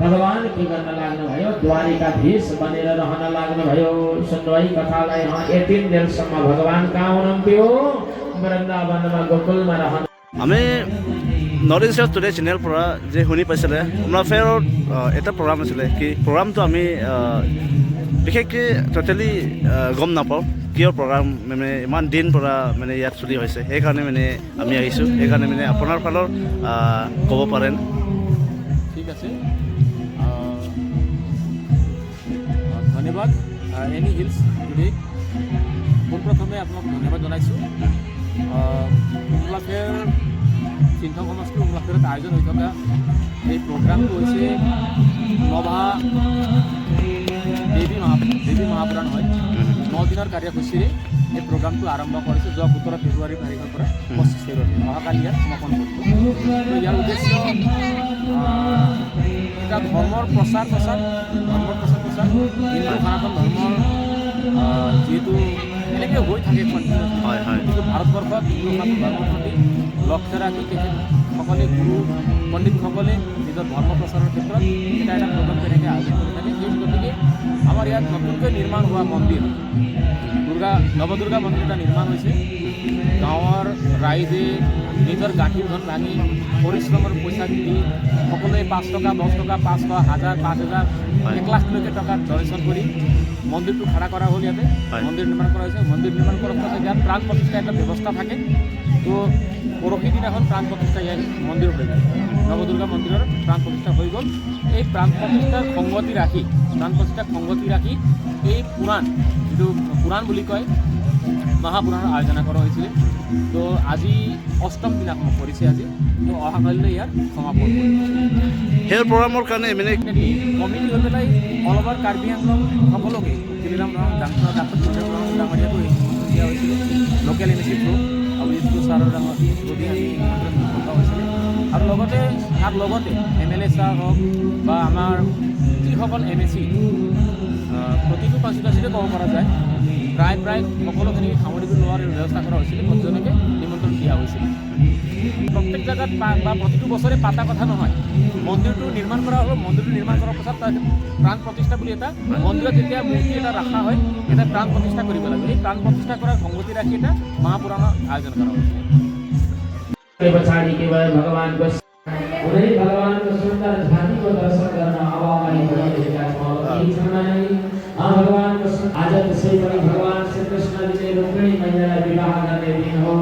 भगवान के गर्न लाग्नुभयो? द्वारिकाधीश बनेर रहन लाग्नुभयो। सुन्नु है कथालाई। यतिन्जेलसम्म भगवान कहाँ हुनुहुन्थ्यो? वृन्दावनमा, गोकुलमा रहनु। আমি নৰ্থ ইষ্ট টুডে চেনেল পৰা যে শুনি পাইছিলে, উমলা ফেয়াৰত এটা প্ৰগ্ৰাম আছিলে। কি প্ৰগ্ৰামটো আমি বিশেষকৈ ট'টেলি গম নাপাওঁ, কিয় প্ৰগ্ৰাম মানে ইমান দিন পৰা মানে ইয়াত চলি হৈছে। সেইকাৰণে মানে আমি আহিছোঁ। সেইকাৰণে মানে আপোনাৰ ফালৰ ক'ব পাৰেন। ঠিক আছে, ধন্যবাদ এনি হিলছ টুডে। পোনপ্ৰথমে আপোনাক ধন্যবাদ জনাইছোঁ। উমলা ফেয়াৰ, চিন্থং সমষ্টিৰ উমলা ফেয়াৰত আয়োজন হৈ থকা এই প্ৰগ্ৰামটো হৈছে নভা দেৱী মহাপুৰাণ হয়। 9 দিনৰ কাৰ্যসূচীৰে এই প্ৰগ্ৰামটো আৰম্ভ কৰিছে যোৱা 17 ফেব্ৰুৱাৰী তাৰিখৰ পৰা 25 ফেব্ৰুৱাৰী, অহাকালি ইয়াত সমাপন কৰিব। তো ইয়াৰ উদ্দেশ্য এটা ধৰ্মৰ প্ৰচাৰ প্ৰচাৰ ধৰ্মৰ প্ৰচাৰ প্ৰচাৰ, হিন্দু সনাতন ধৰ্মৰ যিহেতু এনেকৈ হৈ থাকে কণ্টিনিউৱাছলি, হয় হয় কিন্তু ভাৰতবৰ্ষত হিন্দু সনাতন ধৰ্মৰ প্ৰতি লক্ষ্য ৰাখি তেখেতসকলে, গুৰু পণ্ডিতসকলে নিজৰ ধৰ্ম প্ৰচাৰৰ ক্ষেত্ৰত এটা এটা প্ৰগ্ৰাম তেনেকৈ আয়োজন কৰি থাকে। সেই গতিকে আমাৰ ইয়াত নতুনকৈ নিৰ্মাণ হোৱা মন্দিৰ, দুৰ্গা নৱদুৰ্গা মন্দিৰ এটা নিৰ্মাণ হৈছে। গাঁৱৰ ৰাইজে নিজৰ গাঁঠিৰ ধন ভাঙি, পৰিশ্ৰমৰ পইচা দি সকলোৱে 5 টকা, 10 টকা, 500, 1000, 5000, 1 লাখলৈকে টকা ডনেশ্যন কৰি মন্দিৰটো খাৰা কৰা হ'ল ইয়াতে। মন্দিৰ নিৰ্মাণ কৰা হৈছে। মন্দিৰ নিৰ্মাণ কৰাৰ পাছত ইয়াত প্ৰাণ প্ৰতিষ্ঠা এটা ব্যৱস্থা থাকে। তো পৰহি দিনাখন প্ৰাণ প্ৰতিষ্ঠা ইয়াত মন্দিৰত হৈ গ'ল। নৱদুৰ্গা মন্দিৰৰ প্ৰাণ প্ৰতিষ্ঠা হৈ গ'ল। এই প্ৰাণ প্ৰতিষ্ঠাৰ সংগতি ৰাখি, প্ৰাণ প্ৰতিষ্ঠাক সংগতি ৰাখি এই পুৰাণ, যিটো পুৰাণ বুলি কয়, মহাপুৰাণৰ আয়োজন কৰা হৈছিলে। তো আজি অষ্টম দিনাখন পৰিছে আজি। তো অহাকালিলৈ ইয়াৰ সমাপন কৰিব। সেই প্ৰগ্ৰামৰ কাৰণে মানে কমিটি হৈ পেলাই অল অভাৰ কাৰ্বি আংলং সকলোকে, তুলিৰাম ৰং ডাঙৰ, ডাক্তৰ তুলিৰাম ৰং ডাঙৰীয়াকো নিমন্ত্ৰণ দিয়া হৈছিলে local M A C through, আৰু থ্ৰু ছাৰৰ ডাঙৰ থ্ৰু দি আমি নিমন্ত্ৰণ পঠোৱা হৈছিলে। আৰু লগতে তাৰ লগতে এম এল এ ছাৰ হওক বা আমাৰ যিসকল এম এ চি, প্ৰতিটো কনষ্টিটুৱেঞ্চিতে ক'ব পৰা যায়, প্ৰায় প্ৰায় সকলোখিনি সামৰি লোৱাৰ ব্যৱস্থা কৰা হৈছিলে। প্ৰতিজনকে নিমন্ত্ৰণ দিয়া হৈছিলে। প্ৰত্যেক জেগাত বা প্ৰতিটো বছৰে পাতা কথা নহয়। মন্দিৰটো নিৰ্মাণ কৰা হ'ল, মন্দিৰটো নিৰ্মাণ কৰাৰ পাছত তাত প্ৰাণ প্ৰতিষ্ঠা বুলি এটা, মন্দিৰত যেতিয়া মূৰ্তি এটা ৰখা হয়, এটা প্ৰাণ প্ৰতিষ্ঠা কৰিব লাগে। এই প্ৰাণ প্ৰতিষ্ঠা কৰাৰ সংগতি ৰাখি এটা মহাপুৰাণৰ আয়োজন কৰা হৈছিলে। पछाडि के भयो? भगवानको हुँदै भगवानको सुन्दर झाँकीको दर्शन गर्न अब अगाडि बढिरहेका छौँ। केही क्षणमा नै भगवानको आज त्यसै पनि भगवान श्री कृष्णले चाहिँ रुक्मिणी मैयालाई विवाह गर्ने दिन हो।